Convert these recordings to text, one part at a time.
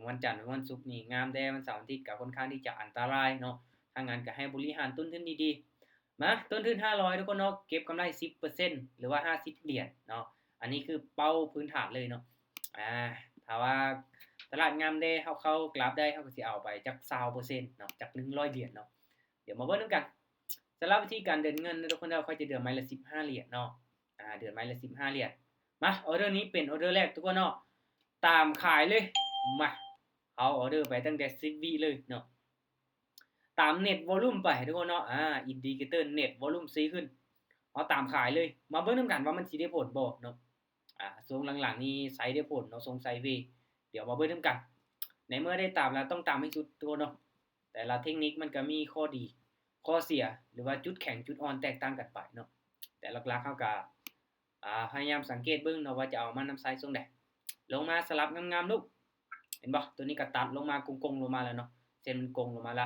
ວັນຈັນ ວັນສຸກນີ້ງາມແດ່ ວັນເສົາ ວັນອາທິດກໍຄ່ອນຂ້າງທີ່ຈະອັນຕະລາຍເນາະ. ຖ້າງນັ້ນກໍໃຫ້ບໍລິຫານຕົ້ນທຶນດີໆ. ມາ ຕົ້ນທຶນຫ້າຮ້ອຍ ທຸກຄົນເນາະ ເກັບກຳໄລສິບເປີເຊັນ ຫຼືວ່າຫ້າສິບຫຼຽນເນາະ. ອັນນີ້ຄືເປົ້າພື້ນຖານເລີຍເນາະ. ອາ ຖ້າວ່າຕະຫຼາດງາມແດ່ ເຮົາເຂົ້າກຣາຟໄດ້ ເຮົາກໍຊິເອົາໄປຈັກຊາວເປີເຊັນເນາະ ຈັກໜຶ່ງຮ້ອຍຫຼຽນເນາະ. ດຽວມາເບິ່ງນຳກັນ. ສຳລັບວິທີການເດີນເງິນເນາະ ທຸກຄົນເນາະ ຂ້ອຍຈະເດືອນໄມ້ລະສິບຫ້າຫຼຽນເນາະ. ອາ ເດືອນໄມ້ລະສິບຫ້າຫຼຽນ. ມາ ອໍເດີນີ້ເປັນອໍເດີແລກ ທຸກຄົນເນາະ. ຕາມຂາຍເລີຍ. ມາ ເຮົາອໍເດີໄປຕັ້ງແຕ່ສິບວິເລີຍເນາະ. ຕາມເນັດວອລຸ່ມໄປ ທຸກຄົນເນາະ. ອາ ອິນດິເຄເຕີເນັດວອລຸ່ມຊີ້ຂຶ້ນ ເຮົາຕາມຂາຍເລີຍ. ມາເບິ່ງນຳກັນວ່າມັນຊິໄດ້ຜົນບໍ່ເນາະ. ອາ ຊ່ວງຫຼັງໆນີ້ໃຊ້ໄດ້ຜົນເນາະ ຊົງໄຊເວ. ດຽວມາເບິ່ງນຳກັນ. ໃນເມື່ອໄດ້ຕາມແລ້ວ ຕ້ອງຕາມໃຫ້ສຸດ ທຸກຄົນເນາະ. ແຕ່ລະເທັກນິກມັນກໍມີຂໍ້ດີ ຂໍ້ເສຍ ຫຼືວ່າຈຸດແຂງຈຸດອ່ອນແຕກຕ່າງກັນໄປເນາະ. ແຕ່ຫຼັກໆເຮົາກໍ ອາ ພະຍາຍາມສັງເກດເບິ່ງເນາະ ວ່າຈະເອົາມານຳໃຊ້ຊ່ວງໃດ. ລົງມາສະຫຼັບງາມໆລູກ. ເຫັນບໍ່? ໂຕນີ້ກໍຕັດລົງມາ ໂກງໆລົງມາແລ້ວເນາະ. ເສັ້ນມັນໂກງລົງມາລະ.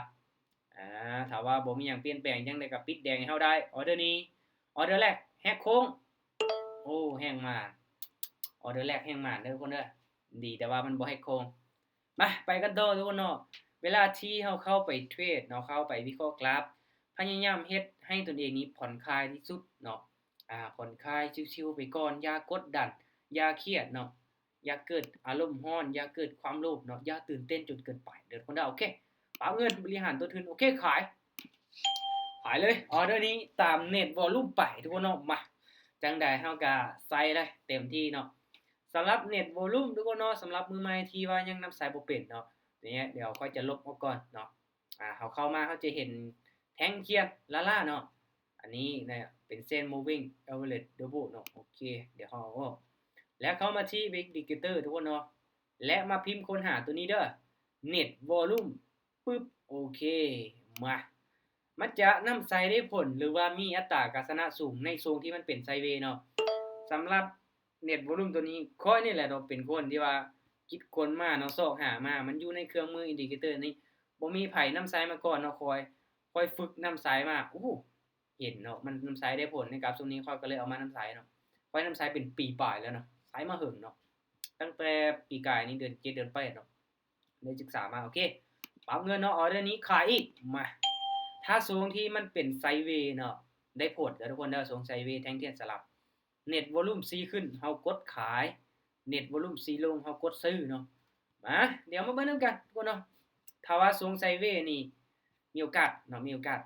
ອາ ຖ້າວ່າບໍ່ມີຫຍັງປ່ຽນແປງ ຈັ່ງໃດກໍປິດແດງໃຫ້ເຮົາໄດ້. ອໍເດີນີ້ ອໍເດີແລກແຫກໂຄ້ງ. ໂອ້ ແຮງມານ. ອໍເດີແລກແຮງມານເດີ ທຸກຄົນເດີ. ດີແຕ່ວ່າມັນບໍ່ແຫກໂຄ້ງ. ມາ ໄປກັນຕໍ່ ທຸກຄົນເນາະ. ເວລາທີ່ເຮົາເຂົ້າໄປເທຣດເນາະ ເຂົ້າໄປວິເຄາະກຣາຟ ພະຍາຍາມເຮັດໃຫ້ຕົນເອງນີ້ຜ່ອນຄາຍທີ່ສຸດເນາະ. ອາ ຜ່ອນຄາຍ ຊິວໆໄປກ່ອນ. ຢ່າກົດດັນ ຢ່າຄຽດເນາະ. ຢ່າເກີດອາລົມຮ້ອນ ຢ່າເກີດຄວາມໂລບເນາະ. ຢ່າຕື່ນເຕັ້ນຈົນເກີນໄປເດີ ທຸກຄົນເດີ. ໂອເຄ ປາບເງິນ ບໍລິຫານຕົ້ນທຶນ. ໂອເຄ ຂາຍ ຂາຍເລີຍ. ອໍເດີນີ້ຕາມເນັດວອລຸ່ມໄປ ທຸກຄົນເນາະ. ມາ ຈັ່ງໃດເຮົາກໍໃສ່ໄດ້ເຕັມທີ່ເນາະ. ສຳລັບເນັດວອລຸ່ມ ທຸກຄົນເນາະ ສຳລັບມືໃໝ່ທີ່ວ່າຍັງນຳໃຊ້ບໍ່ເປັນເນາະ ນີ້ ດຽວຂ້ອຍຈະລົບອອກກ່ອນເນາະ. ອາ ເຮົາເຂົ້າມາ ເຮົາຈະເຫັນແທ່ງທຽນລ້າໆເນາະ. ອັນນີ້ນະ ເປັນເສັ້ນ moving average double ເນາະ. ໂອເຄ ດຽວເຮົາເອົາອອກ ແລ້ວເຂົ້າມາທີ່ indicator ທຸກຄົນເນາະ ແລະ ມາພິມຄົ້ນຫາຕົວນີ້ເດີ ເນັດວອລຸ່ມ. ປຶບ ໂອເຄ ມາ ມັນຈະນຳໃຊ້ໄດ້ຜົນ ຫຼືວ່າມີອັດຕາການຊະນະສູງໃນຊ່ວງທີ່ມັນເປັນໄຊເວເນາະ. ສຳລັບເນັດວອລຸ່ມຕົວນີ້ ຂ້ອຍນີ້ແຫຼະເນາະ ເປັນຄົນທີ່ວ່າຄິດຄົ້ນມາເນາະ ຊອກຫາມາ. ມັນຢູ່ໃນເຄື່ອງມື indicator ນີ້ ບໍ່ມີໃຜນຳໃຊ້ມາກ່ອນເນາະ. ຂ້ອຍ ຂ້ອຍຝຶກນຳໃຊ້ມາ ໂອ້ ເຫັນເນາະ ມັນນຳໃຊ້ໄດ້ຜົນໃນກາບຊ່ວງນີ້ ຂ້ອຍກໍເລີຍເອົາມານຳໃຊ້ເນາະ. ຂ້ອຍນຳໃຊ້ເປັນປີປາຍແລ້ວເນາະ ໃຊ້ມາເຫິງເນາະ ຕັ້ງແຕ່ປີກາຍນີ້ ເດືອນເຈັດ ເດືອນແປດເນາະ ໄດ້ສຶກສາມາ. ໂອເຄ ປັບເງິນເນາະ ອໍເດີນີ້ຂາຍອີກ. ມາ ຖ້າຊ່ວງທີ່ມັນເປັນໄຊເວເນາະ ໄດ້ຜົນເດີ ທຸກຄົນເດີ. ຊ່ວງໄຊເວ ແທ່ງທຽນສະຫຼັບ ເນັດວອລຸ່ມຊີ້ຂຶ້ນ ເຮົາກົດຂາຍ ເນັດວອລຸ່ມຊີ້ລົງ ເຮົາກົດຊື້ເນາະ. ມາ ດຽວມາເບິ່ງນຳກັນ ທຸກຄົນເນາະ. ຖ້າວ່າຊ່ວງໄຊເວນີ້ ມີໂອກາດເນາະ ມີໂອກາດ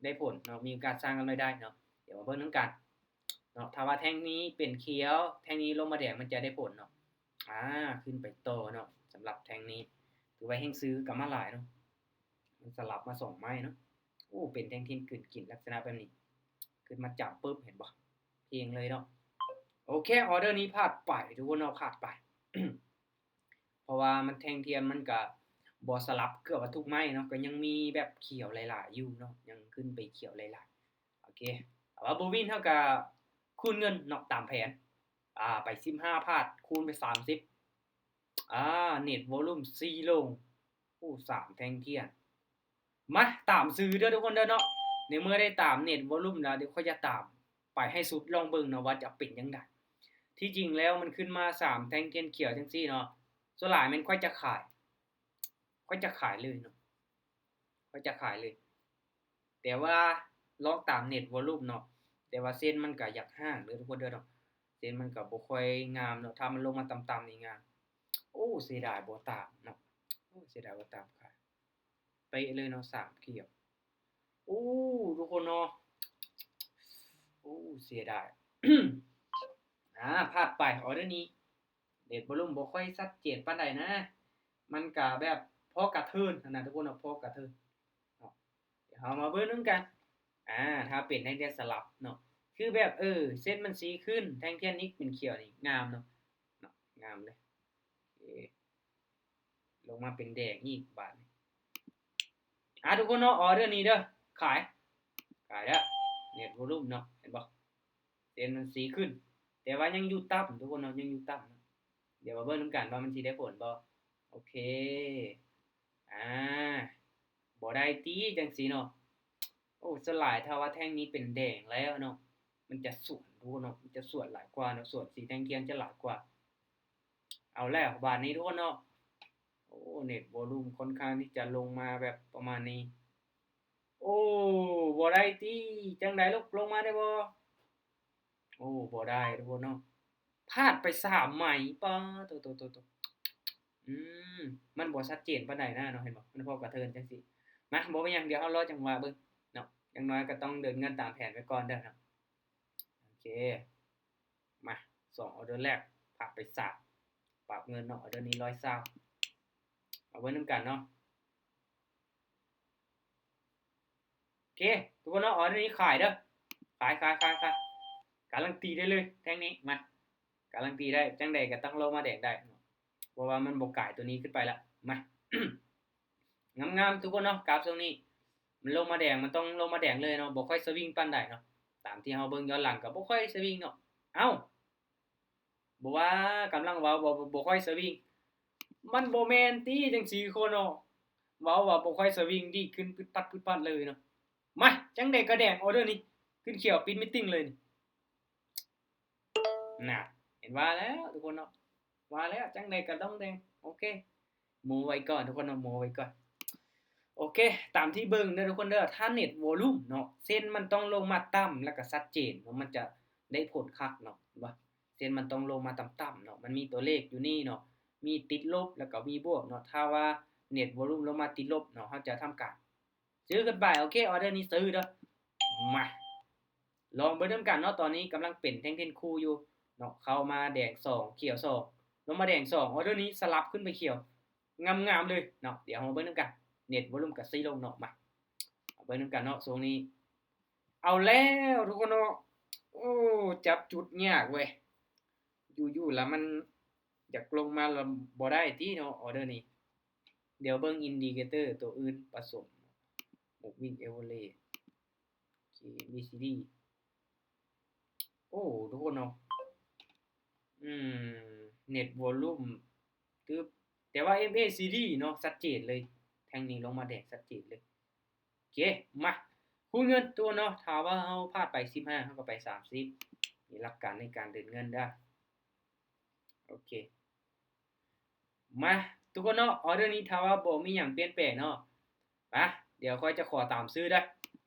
ໄດ້ຜົນເນາະ ມີໂອກາດສ້າງກຳໄລໄດ້ເນາະ. ດຽວມາເບິ່ງນຳກັນເນາະ. ຖ້າວ່າແທ່ງນີ້ເປັນຂຽວ ແທ່ງນີ້ລົງມາແດງ ມັນຈະໄດ້ຜົນເນາະ. ອາ ຂຶ້ນໄປຕໍ່ເນາະ. ສຳລັບແທ່ງນີ້ ຖືວ່າແຮງຊື້ກັບມາຫຼາຍເນາະ. ມັນສະຫຼັບມາສອງໄມ້ເນາະ. ໂອ້ ເປັນແທ່ງທຽນກືນກິນລັກສະນະແບບນີ້. ຂຶ້ນມາຈັບປຶບ ເຫັນບໍ່ ເພງເລີຍເນາະ. ໂອເຄ ອໍເດີນີ້ພາດໄປ ທຸກຄົນເນາະ ພາດໄປ. ເພາະວ່າມັນແທ່ງທຽນມັນກະບໍ່ສະຫຼັບເກືອບວ່າທຸກໄມ້ເນາະ ກໍຍັງມີແບບຂຽວຫຼາຍໆຢູ່ເນາະ ຍັງຂຶ້ນໄປຂຽວຫຼາຍໆ. ໂອເຄ ແຕ່ວ່າບໍ່ວິນເຮົາກະຄູນເງິນເນາະ ຕາມແຜນ. ອາ ໄປສິບຫ້າ ພາດ ຄູນໄປສາມສິບ. ອາ ເນັດວອລຸ່ມຊີ້ລົງ. ໂອ້ ສາມແທ່ງທຽນ. ມາ ຕາມຊື້ເດີ ທຸກຄົນເດີເນາະ. ໃນເມື່ອໄດ້ຕາມເນັດວອລຸ່ມແລ້ວ ດຽວຂ້ອຍຈະຕາມໄປໃຫ້ສຸດ ລອງເບິ່ງເນາະວ່າຈະເປັນຈັ່ງໃດ. ທີ່ຈິງແລ້ວມັນຂຶ້ນມາສາມແທ່ງທຽນຂຽວຈັ່ງຊີ້ເນາະ ສ່ວນຫຼາຍແມ່ນຂ້ອຍຈະຂາຍ ຂ້ອຍຈະຂາຍເລີຍເນາະ ຂ້ອຍຈະຂາຍເລີຍ. ແຕ່ວ່າລອງຕາມເນັດວອລຸ່ມເນາະ ແຕ່ວ່າເສັ້ນມັນກະຢາກຫ່າງເດີ ທຸກຄົນເດີເນາະ. ເສັ້ນມັນກະບໍ່ຄ່ອຍງາມເນາະ ຖ້າມັນລົງມາຕ່ຳໆນີ້ງາມ. ໂອ້ ເສຍດາຍບໍ່ຕາມເນາະ ໂອ້ ເສຍດາຍບໍ່ຕາມຂາຍ. ເປະເລີຍເນາະ ສາມຂຽວ. ໂອ້ ທຸກຄົນເນາະ ໂອ້ ເສຍດາຍ. ອາ ພາດໄປ ອໍເດີນີ້ ເນັດວອລຸ່ມບໍ່ຄ່ອຍຊັດເຈນປານໃດນະ ມັນກະແບບພໍກະເທີນຫັ້ນນະ ທຸກຄົນເນາະ ພໍກະເທີນເນາະ. ດຽວເຮົາມາເບິ່ງນຳກັນ. ອາ ຖ້າເປັນແທ່ງທຽນສະຫຼັບເນາະ ຄືແບບ ເອີ ເສັ້ນມັນຊີ້ຂຶ້ນ ແທ່ງທຽນນີ້ເປັນຂຽວນີ້ ງາມເນາະ ເນາະ ງາມເລີຍ. ເອ ລົງມາເປັນແດງອີກບາດນີ້. ອາ ທຸກຄົນເນາະ ອໍເດີນີ້ເດີ ຂາຍ ຂາຍເດີ. ເນັດວອລຸ່ມເນາະ ເຫັນບໍ່ ເສັ້ນມັນຊີ້ຂຶ້ນ ແຕ່ວ່າຍັງຢູ່ຕ່ຳ ທຸກຄົນເນາະ ຍັງຢູ່ຕ່ຳເນາະ. ດຽວມາເບິ່ງນຳກັນວ່າມັນຊິໄດ້ຜົນບໍ່. ໂອເຄ ອາ ບໍ່ໄດ້ຕິ ຈັ່ງຊີ້ເນາະ. ໂອ້ ສ່ວນຫຼາຍຖ້າວ່າແທ່ງນີ້ເປັນແດງແລ້ວເນາະ ມັນຈະສວນ ທຸກຄົນເນາະ ມັນຈະສວນຫຼາຍກວ່າເນາະ ສວນສີແທ່ງທຽນຈະຫຼາຍກວ່າ. ເອົາແລ້ວບາດນີ້ ທຸກຄົນເນາະ ໂອ້ ເນັດວໍລຸມຄ່ອນຂ້າງທີ່ຈະລົງມາແບບປະມານນີ້. ໂອ້ ບໍ່ໄດ້ຕິ ຈັ່ງໃດລູກ ລົງມາໄດ້ບໍ່? ໂອ້ ບໍ່ໄດ້ທຸກຄົນເນາະ ພາດໄປສາມໄມ້. ປາໂຕ ໂຕ ໂຕ ໂຕ ອືມ ມັນບໍ່ຊັດເຈນປານໃດນະເນາະ ເຫັນບໍ່? ມັນພໍກະເທີນຈັ່ງຊີ້. ມາ ບໍ່ເປັນຫຍັງ ດຽວເຮົາລໍຈັງຫວະເບິ່ງເນາະ ຢ່າງໜ້ອຍກະຕ້ອງເດີນເງິນຕາມແຜນໄວ້ກ່ອນເດີເນາະ. ໂອເຄ ມາ ສອງອໍເດີແລກ ພາດໄປສາມ ປັບເງິນເນາະ ອໍເດີນີ້ຮ້ອຍຊາວ ເອົາເບິ່ງນຳກັນເນາະ. ໂອເຄ ທຸກຄົນເນາະ ອໍເດີນີ້ຂາຍເດີ ຂາຍ ຂາຍ ຂາຍ ຂາຍ ກາລັນຕີໄດ້ເລີຍແທ່ງນີ້ ມາ ກາລັນຕີໄດ້ ຈັ່ງໃດກະຕ້ອງລົງມາແດງໄດ້ເນາະ ເພາະວ່າມັນບໍ່ກາຍໂຕນີ້ຂຶ້ນໄປລະ. ມາ ງາມໆ ທຸກຄົນເນາະ ກາບຊ່ວງນີ້ມັນລົງມາແດງ ມັນຕ້ອງລົງມາແດງເລີຍເນາະ ບໍ່ຄ່ອຍສະວິງປານໃດເນາະ ຕາມທີ່ເຮົາເບິ່ງຍ້ອນຫຼັງກະບໍ່ຄ່ອຍສະວິງເນາະ. ເອົ້າ ບໍ່ວ່າກຳລັງເວົ້າວ່າບໍ່ຄ່ອຍສະວິງ ມັນບໍ່ແມ່ນຕິ ຈັ່ງຊີ້ຄົນເນາະ ເວົ້າວ່າບໍ່ຄ່ອຍສະວິງ ດີດຂຶ້ນປຶດປັດປຶດປັດເລີຍເນາະ. ມາ ຈັ່ງໃດກະແດງ ອໍເດີນີ້ ຂຶ້ນຂຽວ ປິດມີດຕິງເລີຍນີ້. ນະ ເຫັນວ່າແລ້ວທຸກຄົນເນາະ ວ່າແລ້ວ ຈັ່ງໃດກະຕ້ອງແດງ. ໂອເຄ ໂມໄວ້ກ່ອນທຸກຄົນເນາະ ໂມໄວ້ກ່ອນ. ໂອເຄ ຕາມທີ່ເບິ່ງເດີທຸກຄົນເດີ ຖ້າເນັດວໍລຸມເນາະ ເສັ້ນມັນຕ້ອງລົງມາຕ່ຳ ແລ້ວກະຊັດເຈນເນາະ ມັນຈະໄດ້ຜົນຄັກເນາະ ເຫັນບໍ່? ເສັ້ນມັນຕ້ອງລົງມາຕ່ຳໆເນາະ ມັນມີຕົວເລກຢູ່ນີ້ເນາະ ມີຕິດລົບ ແລ້ວກະມີບວກເນາະ. ຖ້າວ່າເນັດວໍລຸມລົງມາຕິດລົບເນາະ ເຮົາຈະທຳການຊື້ຂຶ້ນໄປ. ໂອເຄ ອໍເດີນີ້ຊື້ເດີ. ມາ ລອງເບິ່ງນຳກັນເນາະ ຕອນນີ້ກຳລັງເປັນແທ່ງເທນຄູ່ຢູ່ເນາະ ເຂົ້າມາແດງສອງ ຂຽວສອງ ລົງມາແດງສອງ ອໍເດີນີ້ສະຫຼັບຂຶ້ນໄປຂຽວ ງາມໆເລີຍເນາະ. ດຽວເຮົາມາເບິ່ງນຳກັນ ເນັດວໍລຸມກະຊິລົງເນາະ ມາ ເບິ່ງນຳກັນເນາະ ຊ່ວງນີ້. ເອົາແລ້ວທຸກຄົນເນາະ ໂອ້ ຈັບຈຸດຍາກເວີຍ ຢູ່ໆລະມັນຢາກລົງມາລະບໍ່ໄດ້ຕິເນາະ ອໍເດີນີ້. ດຽວເບິ່ງອິນດິເຄເຕີໂຕອື່ນປະສົມ Moving Average ໂອເຄ ເອັມເອຊີດີ ໂອ້ ທຸກຄົນເນາະ ອືມ ເນັດວໍລຸມ ຕຶບ ແຕ່ວ່າເອັມເອຊີດີເນາະ ຊັດເຈນເລີຍ ແທ່ງນີ້ລົງມາແດງຊັດເຈນເລີຍ. ໂອເຄ ມາ ຄູນເງິນຕົວເນາະ ຖ້າວ່າເຮົາພາດໄປສິບຫ້າ ເຮົາກະໄປສາມສິບ ມີຫຼັກການໃນການເດີນເງິນເດີ. ໂອເຄ ມາ ທຸກຄົນເນາະ ອໍເດີນີ້ຖ້າວ່າບໍ່ມີຫຍັງປ່ຽນແປງເນາະ ມາ ດຽວຂ້ອຍຈະຂໍຕາມຊື້ເດີ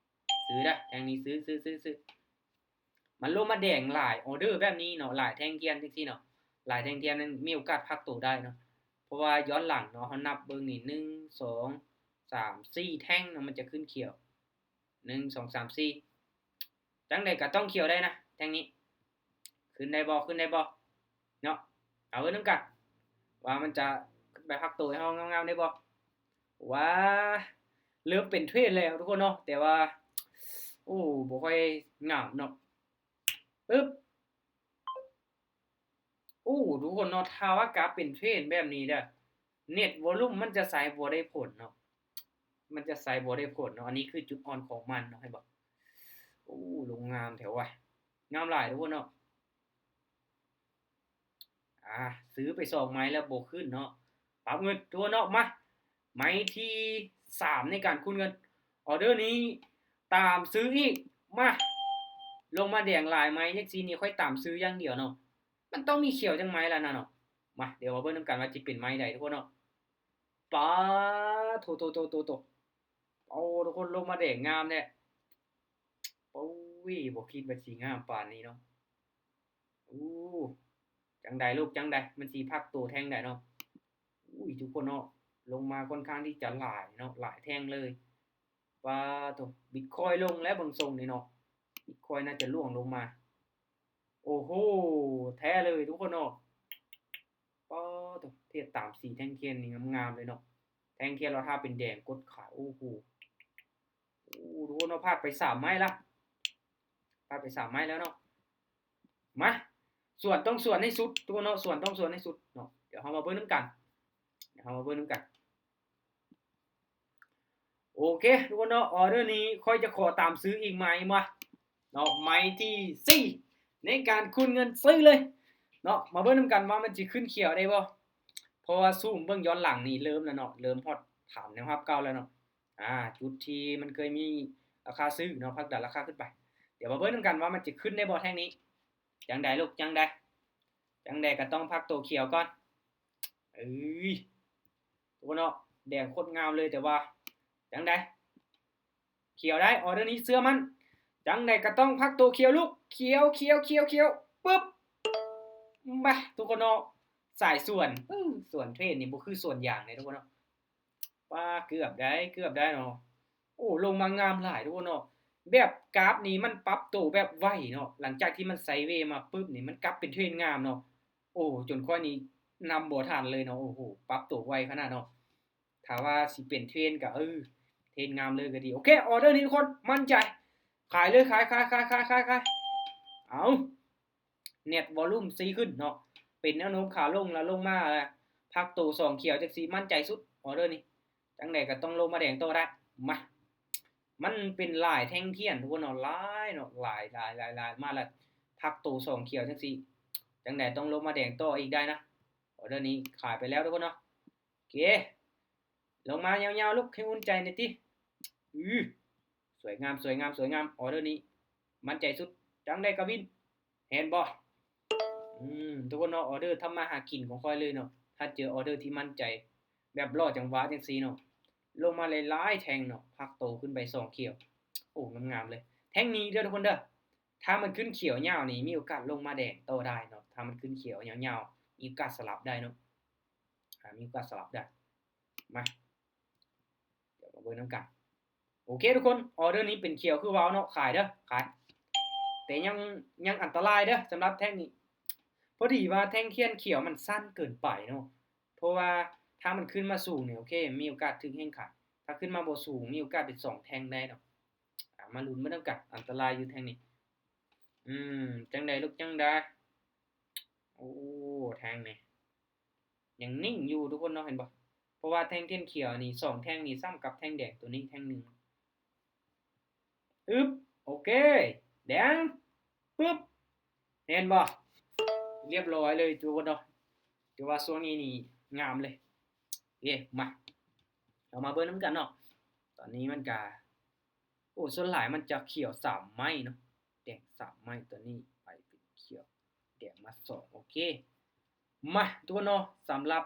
ຊື້ເດີ ແທ່ງນີ້ຊື້ ຊື້ ຊື້ ຊື້. ມັນລົງມາແດງຫຼາຍອໍເດີແບບນີ້ເນາະ ຫຼາຍແທ່ງທຽນຈັ່ງຊີ້ເນາະ ຫຼາຍແທ່ງທຽນນັ້ນມີໂອກາດພັກໂຕໄດ້ເນາະ ເພາະວ່າຍ້ອນຫຼັງເນາະ ເຮົານັບເບິ່ງນີ້ ໜຶ່ງ ສອງ ສາມ ສີ່ແທ່ງເນາະ ມັນຈະຂຶ້ນຂຽວ ໜຶ່ງ ສອງ ສາມ ສີ່ ຈັ່ງໃດກະຕ້ອງຂຽວໄດ້ນະ ແທ່ງນີ້ ຂຶ້ນໄດ້ບໍ່ ຂຶ້ນໄດ້ບໍ່ເນາະ. ເອົາເບິ່ງນຳກັນວ່າມັນຈະຂຶ້ນໄປພັກໂຕໃຫ້ເຮົາງາມໆໄດ້ບໍ່. ວ້າ ເລີ່ມເປັນເທຣນແລ້ວທຸກຄົນເນາະ ແຕ່ວ່າ ໂອ້ ບໍ່ຄ່ອຍງາມເນາະ. ປຶບ ໂອ້ ທຸກຄົນເນາະ ຖ້າວ່າກາເປັນເທຣນແບບນີ້ເດີ ເນັດວໍລຸມມັນຈະໃຊ້ບໍ່ໄດ້ຜົນເນາະ ມັນຈະໃຊ້ບໍ່ໄດ້ຜົນເນາະ. ອັນນີ້ຄືຈຸດອ່ອນຂອງມັນເນາະ ເຫັນບໍ່. ໂອ້ ລົງງາມແທ້ວ່າ ງາມຫຼາຍທຸກຄົນເນາະ. ອ່າ ຊື້ໄປສອງໄມ້ແລ້ວບໍ່ຂຶ້ນເນາະ ປັບເງິນຕົວເນາະ. ມາ ໄມ້ທີສາມໃນການຄູນເງິນ ອໍເດີນີ້ຕາມຊື້ອີກ. ມາ ລົງມາແດງຫຼາຍໄມ້ຈັ່ງຊີ້ນີ້ ຂ້ອຍຕາມຊື້ຢ່າງດຽວເນາະ ມັນຕ້ອງມີຂຽວຈັກໄມ້ລະນະເນາະ. ມາ ດຽວມາເບິ່ງນຳກັນວ່າຊິເປັນໄມ້ໃດທຸກຄົນເນາະ. ປາໂທ ໂຕ ໂຕ ໂຕ ໂຕ ໂອ້ ທຸກຄົນ ລົງມາແດງງາມແທ້. ໂອ້ຍ ບໍ່ຄິດວ່າຊິງາມປານນີ້ເນາະ. ໂອ້ ຈັ່ງໃດລູກ ຈັ່ງໃດ ມັນຊິພັກໂຕແທ່ງໃດເນາະ. ໂອ້ຍ ທຸກຄົນເນາະ ລົງມາຄ່ອນຂ້າງທີ່ຈະຫຼາຍເນາະ ຫຼາຍແທ່ງເລີຍ. ປາໂທ ບິດຄອຍລົງແລ້ວເບິ່ງຊົງນີ້ເນາະ ບິດຄອຍໜ້າຈະລ່ວງລົງມາ. ໂອ້ໂຫ ແທ້ເລີຍທຸກຄົນເນາະ. ປາໂທ ທຽບຕາມສີແທ່ງທຽນນີ້ງາມໆເລີຍເນາະ ແທ່ງທຽນລະຖ້າເປັນແດງກົດຂາຍ. ໂອ້ໂຫ ໂອ້ ທຸກຄົນເນາະ ພາດໄປສາມໄມ້ລະ ພາດໄປສາມໄມ້ແລ້ວເນາະ. ມາ ສວນຕ້ອງສວນໃຫ້ສຸດທຸກຄົນເນາະ ສວນຕ້ອງສວນໃຫ້ສຸດເນາະ. ດຽວເຮົາມາເບິ່ງນຳກັນ ດຽວເຮົາມາເບິ່ງນຳກັນ. ໂອເຄ ທຸກຄົນເນາະ ອໍເດີນີ້ຂ້ອຍຈະຂໍຕາມຊື້ອີກໄມ້ມາເນາະ ໄມ້ທີສີ່ໃນການຄູນເງິນ ຊື້ເລີຍເນາະ. ມາເບິ່ງນຳກັນວ່າມັນຊິຂຶ້ນຂຽວໄດ້ບໍ່ ເພາະວ່າຊູມເບິ່ງຍ້ອນຫຼັງນີ້ເລີ່ມແລ້ວເນາະ ເລີ່ມຮອດຖານແນວຮັບເກົ່າແລ້ວເນາະ. ອ່າ ຈຸດທີ່ມັນເຄີຍມີລາຄາຊື້ເນາະ ຜັກດັນລາຄາຂຶ້ນໄປ. ດຽວມາເບິ່ງນຳກັນວ່າມັນຈະຂຶ້ນໄດ້ບໍ່ແທ່ງນີ້. ຈັ່ງໃດລູກ ຈັ່ງໃດ ຈັ່ງໃດກະຕ້ອງພັກໂຕຂຽວກ່ອນ. ເອີຍ ທຸກຄົນເນາະ ແດງໂຄດງາມເລີຍ ແຕ່ວ່າຈັ່ງໃດ ຂຽວໄດ້ ອໍເດີນີ້ເຊື່ອໝັ້ນ ຈັ່ງໃດກໍຕ້ອງພັກໂຕຂຽວ ລຸກ ຂຽວ ຂຽວ ຂຽວ ຂຽວ ປຶບ ມາ ທຸກຄົນເນາະ ສາຍສວນ ເອີ ສວນເທຣດນີ້ບໍ່ຄືສວນຢາງເດ້ທຸກຄົນເນາະ ປາ ເກືອບໄດ້ ເກືອບໄດ້ເນາະ ໂອ້ ລົງມາງາມຫຼາຍທຸກຄົນເນາະ ແບບກາຟນີ້ມັນປັບໂຕແບບໄວເນາະ ຫຼັງຈາກທີ່ມັນໄຊເວມາປຶບນີ້ ມັນກັບເປັນເທຣນງາມເນາະ ໂອ້ ຈົນຂ້ອຍນີ້ນຳບໍ່ທັນເລີຍເນາະ ໂອ້ໂຫ ປັບໂຕໄວຂະໜາດເນາະ ຖ້າວ່າຊິເປັນເທຣນກໍ ເອີ ເທຣນງາມເລີຍກໍດີ ໂອເຄ ອໍເດີນີ້ທຸກຄົນ ໝັ້ນໃຈ ຂາຍເລີຍ ຂາຍ ຂາຍ ເອົາ ເນັດວອລຸມຊີ້ຂຶ້ນເນາະ ເປັນແນວໂນ້ມຂາລົງ ແລ້ວລົງມາ ແລ້ວພັກໂຕສອງຂຽວຈັ່ງຊີ້ ໝັ້ນໃຈສຸດ ອໍເດີນີ້ ຈັ່ງໃດກໍຕ້ອງລົງມາແດງຕໍ່ໄດ້ ມາ ມັນເປັນລາຍແທ່ງທຽນທຸກຄົນເນາະ ຫຼາຍເນາະ ຫຼາຍ ຫຼາຍ ຫຼາຍ ຫຼາຍ ມາແລ້ວ ພັກໂຕສອງຂຽວຈັ່ງຊີ້ ຈັ່ງໃດຕ້ອງລົງມາແດງຕໍ່ອີກໄດ້ນະ ອໍເດີນີ້ຂາຍໄປແລ້ວທຸກຄົນເນາະ ໂອເຄ ລົງມາຍາວໆ ລຸກ ໃຫ້ອຸ່ນໃຈແດ່ຕິ ອື ສວຍງາມ ສວຍງາມ ສວຍງາມ ອໍເດີນີ້ໝັ້ນໃຈສຸດ ຈັ່ງໃດກໍວິນ ເຫັນບໍ່ ອືມ ທຸກຄົນເນາະ ອໍເດີທຳມາຫາກິນຂອງຂ້ອຍເລີຍເນາະ ຖ້າເຈີອໍເດີທີ່ໝັ້ນໃຈ ແບບລໍຈັງຫວະຈັ່ງຊີ້ເນາະ ລົງມາຫຼາຍໆແທ່ງເນາະ ພັກໂຕຂຶ້ນໄປສອງຂຽວ ໂອ້ ງາມໆເລີຍ ແທ່ງນີ້ເດີທຸກຄົນເດີ ຖ້າມັນຂຶ້ນຂຽວຍາວນີ້ ມີໂອກາດລົງມາແດງຕໍ່ໄດ້ເນາະ ຖ້າມັນຂຶ້ນຂຽວຍາວໆ ມີໂອກາດສະຫຼັບໄດ້ເນາະ ອາ ມີໂອກາດສະຫຼັບໄດ້ ມາ ດຽວມາເບິ່ງນຳກັນ ໂອເຄທຸກຄົນ ອໍເດີນີ້ເປັນຂຽວຄືເວົ້າເນາະ ຂາຍເດີ ຂາຍ ແຕ່ຍັງ ຍັງອັນຕະລາຍເດີ ສຳລັບແທ່ງນີ້ ພໍດີວ່າແທ່ງທຽນຂຽວມັນສັ້ນເກີນໄປເນາະ ເພາະວ່າຖ້າມັນຂຶ້ນມາສູງນີ້ ໂອເຄ ມີໂອກາດຖືກແຮງຂາຍ ຖ້າຂຶ້ນມາບໍ່ສູງ ມີໂອກາດເປັນສອງແທ່ງໄດ້ເນາະ ອາ ມາລຸ້ນເບິ່ງນຳກັນ ອັນຕະລາຍຢູ່ແທ່ງນີ້ ອືມ ຈັ່ງໃດ ລຸກ ຈັ່ງໃດ ໂອ້ ແທ່ງນີ້ ຍັງນິ່ງຢູ່ທຸກຄົນເນາະ ເຫັນບໍ່ ເພາະວ່າແທ່ງທຽນຂຽວນີ້ ສອງແທ່ງນີ້ ສ່ຳກັບແທ່ງແດງໂຕນີ້ແທ່ງໜຶ່ງ ອຶບ ໂອເຄ ແດງ ປຶບ ເຫັນບໍ່ ລຽບລ້ອຍເລີຍທຸກຄົນເນາະ ຖືວ່າຊ່ວງນີ້ນີ້ງາມເລີຍ ເອ ມາ ເຮົາມາເບິ່ງນຳກັນເນາະ ຕອນນີ້ມັນກະ ໂອ້ ສ່ວນຫຼາຍມັນຈະຂຽວສາມໄມ້ເນາະ ແດງສາມໄມ້ ຕອນນີ້ໄປເປັນຂຽວ ແດງມາສອງ ໂອເຄ ມາ ທຸກຄົນເນາະ ສຳລັບ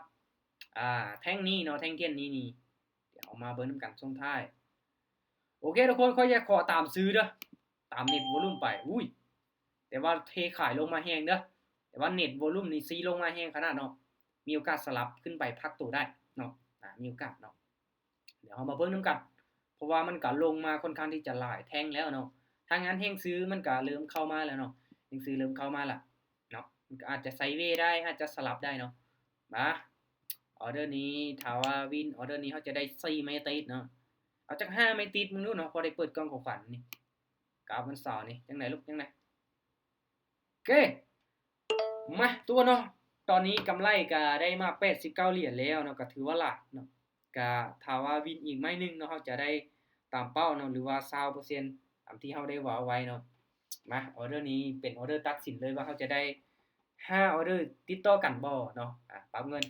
ອ່າ ແທ່ງນີ້ເນາະ ແທ່ງທຽນນີ້ນີ້ ດຽວເຮົາມາເບິ່ງນຳກັນຊ່ວງທ້າຍ ໂອເຄທຸກຄົນ ຂ້ອຍຈະຂໍຕາມຊື້ເດີ ຕາມເນັດວອລຸມໄປ ອຸ້ຍ ແຕ່ວ່າເທຂາຍລົງມາແຮງເດີ ແຕ່ວ່າເນັດວອລຸມນີ້ຊີ້ລົງມາແຮງຂະໜາດເນາະ ມີໂອກາດສະຫຼັບຂຶ້ນໄປພັກໂຕໄດ້ເນາະ ອາ ມີໂອກາດເນາະ ດຽວເຮົາມາເບິ່ງນຳກັນ ເພາະວ່າມັນກະລົງມາຄ່ອນຂ້າງທີ່ຈະຫຼາຍແທ່ງແລ້ວເນາະ ຖ້າງານແຮງຊື້ມັນກະເລີ່ມເຂົ້າມາແລ້ວເນາະ ແຮງຊື້ເລີ່ມເຂົ້າມາລະເນາະ ມັນກະອາດຈະໄຊເວໄດ້ ອາດຈະສະຫຼັບໄດ້ເນາະ ມາ ອໍເດີນີ້ ຖ້າວ່າວິນ ອໍເດີນີ້ເຮົາຈະໄດ້ສີ່ໄມ້ຕິດເນາະ ເອົາຈັກຫ້າໄມ້ຕິດເບິ່ງດູເນາະ ພໍໄດ້ເປີດກ່ອງຂອງຂວັນນີ້ ກາບວັນເສົານີ້ ຈັ່ງໃດ ລຸກ ຈັ່ງໃດ ເຄ ມາ ທຸກຄົນເນາະ ຕອນນີ້ກຳໄລກະໄດ້ມາແປດສິບເກົ້າຫຼຽນແລ້ວເນາະ ກະຖືວ່າຫຼາຍເນາະ ກະຖ້າວ່າວິນອີກໄມ້ໜຶ່ງເນາະ ເຮົາຈະໄດ້ຕາມເປົ້າເນາະ ຫຼືວ່າຊາວເປີເຊັນ ຕາມທີ່ເຮົາໄດ້ເວົ້າໄວ້ເນາະ ມາ ອໍເດີນີ້ເປັນອໍເດີຕັດສິນເລີຍວ່າເຮົາຈະໄດ້ຫ້າອໍເດີຕິດຕໍ່ກັນບໍ່ເນາະ ອາ ປັບເງິນ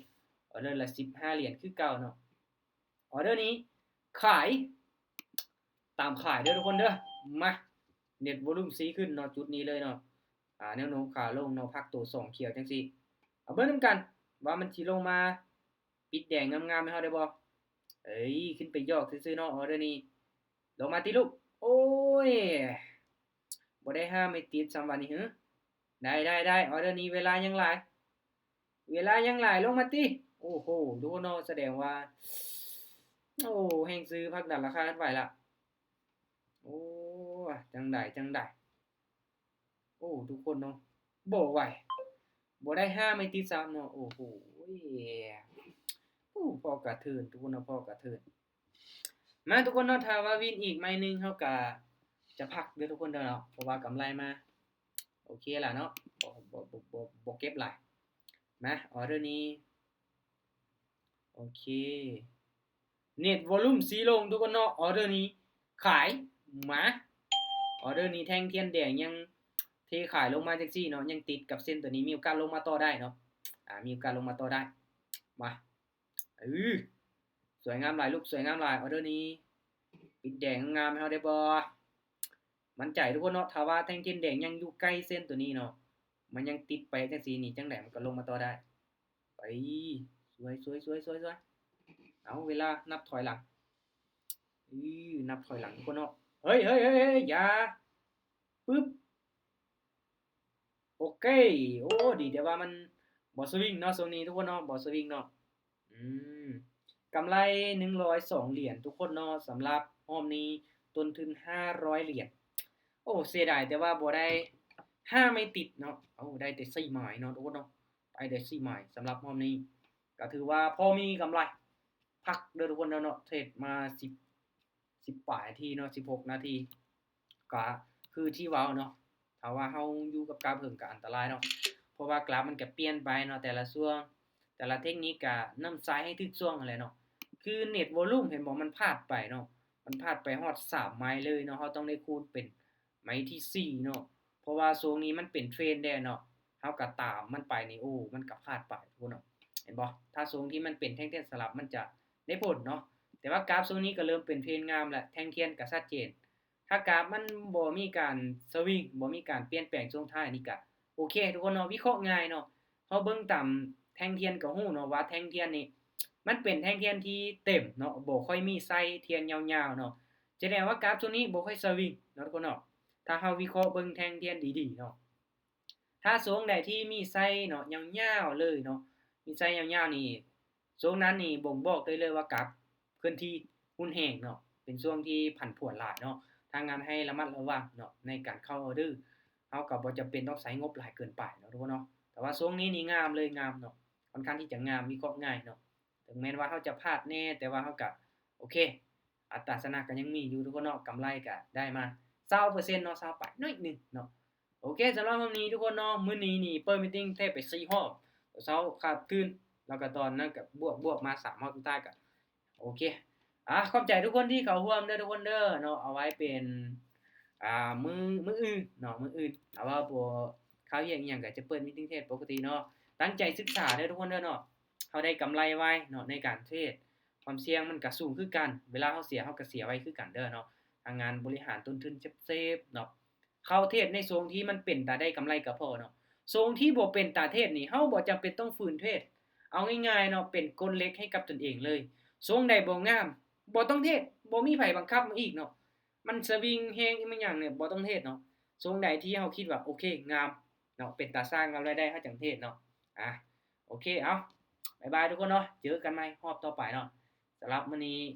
ອໍເດີລະສິບຫ້າຫຼຽນຄືເກົ່າເນາະ ອໍເດີນີ້ຂາຍ ຕາມຂາຍເດີທຸກຄົນເດີ ມາ ເນັດວອລຸມຊີ້ຂຶ້ນເນາະ ຈຸດນີ້ເລີຍເນາະ ອາ ແນວໂນ້ມຂາລົງເນາະ ພັກໂຕສອງຂຽວຈັ່ງຊີ້ ເອົາເບິ່ງນຳກັນວ່າມັນຊິລົງມາປິດແດງງາມໆໃຫ້ເຮົາໄດ້ບໍ່ ເອີຍ ຂຶ້ນໄປຢອກຊື່ໆເນາະ ອໍເດີນີ້ ລົງມາຕິລູກ ໂອ້ຍ ບໍ່ໄດ້ຫ້າໄມ້ຕິດຊ້ຳບາດນີ້ ຫື ໄດ້ໆໆ ອໍເດີນີ້ເວລາຍັງຫຼາຍ ເວລາຍັງຫຼາຍ ລົງມາຕິ ໂອ້ໂຫ ທຸກຄົນເນາະ ສະແດງວ່າ ໂອ້ ແຮງຊື້ຜັກດັນລາຄາຂຶ້ນໄປລະ ໂອ້ ຈັ່ງໃດ ຈັ່ງໃດ ໂອ້ ທຸກຄົນເນາະ ບໍ່ໄຫວ ບໍ່ໄດ້ຫ້າໄມ້ຕິດຊ້ຳເນາະ ໂອ້ໂຫ ໂອ້ ພໍກະເທີນ ທຸກຄົນເນາະ ພໍກະເທີນ ມາ ທຸກຄົນເນາະ ຖ້າວ່າວິນອີກໄມ້ໜຶ່ງ ເຮົາກະຈະພັກເດີທຸກຄົນເດີເນາະ ເພາະວ່າກຳໄລມາ ໂອເຄລະເນາະ ບໍ່ ບໍ່ ບໍ່ ບໍ່ ບໍ່ເກັບຫຼາຍ ມາ ອໍເດີນີ້ ໂອເຄ ເນັດວອລຸມຊີ້ລົງທຸກຄົນເນາະ ອໍເດີນີ້ຂາຍ ມາ ອໍເດີນີ້ແທ່ງທຽນແດງຍັງເທຂາຍລົງມາຈັ່ງຊີ້ເນາະ ຍັງຕິດກັບເສັ້ນໂຕນີ້ ມີໂອກາດລົງມາຕໍ່ໄດ້ເນາະ ອາ ມີໂອກາດລົງມາຕໍ່ໄດ້ ມາ ເອີ ສວຍງາມຫຼາຍລູກ ສວຍງາມຫຼາຍ ອໍເດີນີ້ ປິດແດງງາມໃຫ້ເຮົາໄດ້ບໍ່? ໝັ້ນໃຈທຸກຄົນເນາະ ຖ້າວ່າແທ່ງທຽນແດງຍັງຢູ່ໃກ້ເສັ້ນໂຕນີ້ເນາະ ມັນຍັງຕິດໄປຈັ່ງຊີ້ນີ້ ຈັ່ງໃດມັນກໍລົງມາຕໍ່ໄດ້ ໄປ ສວຍ ສວຍ ສວຍ ສວຍ ສວຍ ເອົາ ເວລານັບຖອຍຫຼັງ ອື ນັບຖອຍຫຼັງທຸກຄົນເນາະ ເຮີ້ຍ ເຮີ້ຍ ເຮີ້ຍ ເຮີ້ຍ ຢ່າ ປຶບ ໂອເຄ ໂອ້ ດີແຕ່ວ່າມັນບໍ່ສະວິງເນາະ ຊ່ວງນີ້ທຸກຄົນເນາະ ບໍ່ສະວິງເນາະ ອືມ ກຳໄລໜຶ່ງຮ້ອຍສອງຫຼຽນທຸກຄົນເນາະ ສຳລັບຮອບນີ້ ຕົ້ນທຶນຫ້າຮ້ອຍຫຼຽນ ໂອ້ ເສຍດາຍແຕ່ວ່າບໍ່ໄດ້ຫ້າໄມ້ຕິດເນາະ ເອົາ ໄດ້ແຕ່ສີ່ໄມ້ເນາະທຸກຄົນເນາະ ໄດ້ແຕ່ສີ່ໄມ້ສຳລັບຮອບນີ້ ກໍຖືວ່າພໍມີກຳໄລຄັກເດີທຸກຄົນເນາະ ເທຣດມາສິບ ສິບປາຍນາທີເນາະ ສິບຫົກນາທີ ກະຄືທີ່ເວົ້າເນາະ ຖ້າວ່າເຮົາຢູ່ກັບກາບເຫິງກະອັນຕະລາຍເນາະ ເພາະວ່າກາບມັນກະປ່ຽນໄປເນາະ ແຕ່ລະຊ່ວງ ແຕ່ລະເທັກນິກກະນຳໃຊ້ໃຫ້ຖືກຊ່ວງຫັ້ນແຫຼະເນາະ ຄືເນັດວໍລຸ່ມເຫັນບໍ່ ມັນພາດໄປເນາະ ມັນພາດໄປຮອດສາມໄມ້ເລີຍເນາະ ເຮົາຕ້ອງໄດ້ຄູນເປັນໄມ້ທີສີ່ເນາະ ເພາະວ່າຊ່ວງນີ້ມັນເປັນເທຣນແດ່ເນາະ ເຮົາກະຕາມມັນໄປນີ້ ໂອ້ ມັນກະພາດໄປພຸ້ນເນາະ ເຫັນບໍ່ ຖ້າຊ່ວງທີ່ມັນເປັນແທ່ງທຽນສະຫຼັບມັນຈະໄດ້ຜົນເນາະ ແຕ່ວ່າກາບຊ່ວງນີ້ກະເລີ່ມເປັນເທຣນງາມແລ້ວ ແທ່ງທຽນກະຊັດເຈນ ຖ້າກາບມັນບໍ່ມີການສະວິງ ບໍ່ມີການປ່ຽນແປງຊ່ວງທ້າຍນີ້ກະໂອເຄທຸກຄົນເນາະ ວິເຄາະງ່າຍເນາະ ເຮົາເບິ່ງຕາມແທ່ງທຽນກະຮູ້ເນາະວ່າແທ່ງທຽນນີ້ ມັນເປັນແທ່ງທຽນທີ່ເຕັມເນາະ ບໍ່ຄ່ອຍມີໄສ້ທຽນຍາວໆເນາະ ສະແດງວ່າກາບຊ່ວງນີ້ບໍ່ຄ່ອຍສະວິງເນາະທຸກຄົນເນາະ ຖ້າເຮົາວິເຄາະເບິ່ງແທ່ງທຽນດີໆເນາະ ຖ້າຊ່ວງໃດທີ່ມີໄສ້ເນາະ ຍາວໆເລີຍເນາະ ມີໄສ້ຍາວໆນີ້ ຊ່ວງນັ້ນນີ້ບົ່ງບອກໄດ້ເລີຍວ່າກາບເຄື່ອນທີ່ຮຸນແຮງເນາະ ເປັນຊ່ວງທີ່ຜັນຜວນຫຼາຍເນາະ ທາງງານໃຫ້ລະມັດລະວັງເນາະ ໃນການເຂົ້າອໍເດີ ເຮົາກະບໍ່ຈຳເປັນຕ້ອງໃຊ້ງົບຫຼາຍເກີນໄປເນາະທຸກຄົນເນາະ ແຕ່ວ່າຊ່ວງນີ້ນີ້ງາມເລີຍ ງາມເນາະ ຄ່ອນຂ້າງທີ່ຈະງາມ ວິເຄາະງ່າຍເນາະ ເຖິງແມ່ນວ່າເຮົາຈະພາດແດ່ ແຕ່ວ່າເຮົາກະໂອເຄ ອັດຕາຊະນະກະຍັງມີຢູ່ທຸກຄົນເນາະ ກຳໄລກະໄດ້ມາຊາວເປີເຊັນເນາະ ຊາວປາຍໜ້ອຍໜຶ່ງເນາະ ໂອເຄ ສຳລັບຮອບນີ້ທຸກຄົນເນາະ ມື້ນີ້ນີ້ເປີດມີດຕິງເທຣດໄປສີ່ຮອບ ເຊົ້າຂາດທຶນ ແລ້ວກະຕອນນັ້ນກະບວກ ບວກມາສາມຮອບສຸດທ້າຍກະໂອເຄ ອາ ຂອບໃຈທຸກຄົນທີ່ເຂົ້າຮ່ວມເດີທຸກຄົນເດີເນາະ ເອົາໄວ້ເປັນ ອາ ມື້ ມື້ອື່ນເນາະ ມື້ອື່ນ ຖ້າວ່າບໍ່ຄາວຽກອີ່ຫຍັງກະຈະເປີດມີດຕິງເທຣດປົກກະຕິເນາະ ຕັ້ງໃຈສຶກສາເດີທຸກຄົນເດີເນາະ ເຮົາໄດ້ກຳໄລໄວເນາະ ໃນການເທຣດ ຄວາມສ່ຽງມັນກະສູງຄືກັນ ເວລາເຮົາເສຍ ເຮົາກະເສຍໄວຄືກັນເດີເນາະ ທາງງານບໍລິຫານຕົ້ນທຶນເຊບໆເນາະ ເຂົ້າເທຣດໃນຊ່ວງທີ່ມັນເປັນຕາໄດ້ກຳໄລກະພໍເນາະ ຊ່ວງທີ່ບໍ່ເປັນຕາເທຣດນີ້ ເຮົາບໍ່ຈຳເປັນຕ້ອງຝືນເທຣດ ເອົາງ່າຍໆເນາະ ເປັນກົດເຫຼັກໃຫ້ກັບຕົນເອງເລີຍ ຊ່ວງໃດບໍ່ງາມ ບໍ່ຕ້ອງເທຣດ ບໍ່ມີໃຜບັງຄັບມາອີກເນາະ ມັນສະວິງແຮງອີ່ຫຍັງນີ້ ບໍ່ຕ້ອງເທຣດເນາະ ຊ່ວງໃດທີ່ເຮົາຄິດວ່າໂອເຄ ງາມເນາະ ເປັນຕາສ້າງກຳໄລໄດ້ ເຮົາຈັ່ງເທຣດເນາະ ອາ ໂອເຄ ເອົາ ບາຍບາຍທຸກຄົນເນາະ ເຈີກັນໃໝ່ຮອບຕໍ່ໄປເນາະ ສຳລັບມື້ນີ້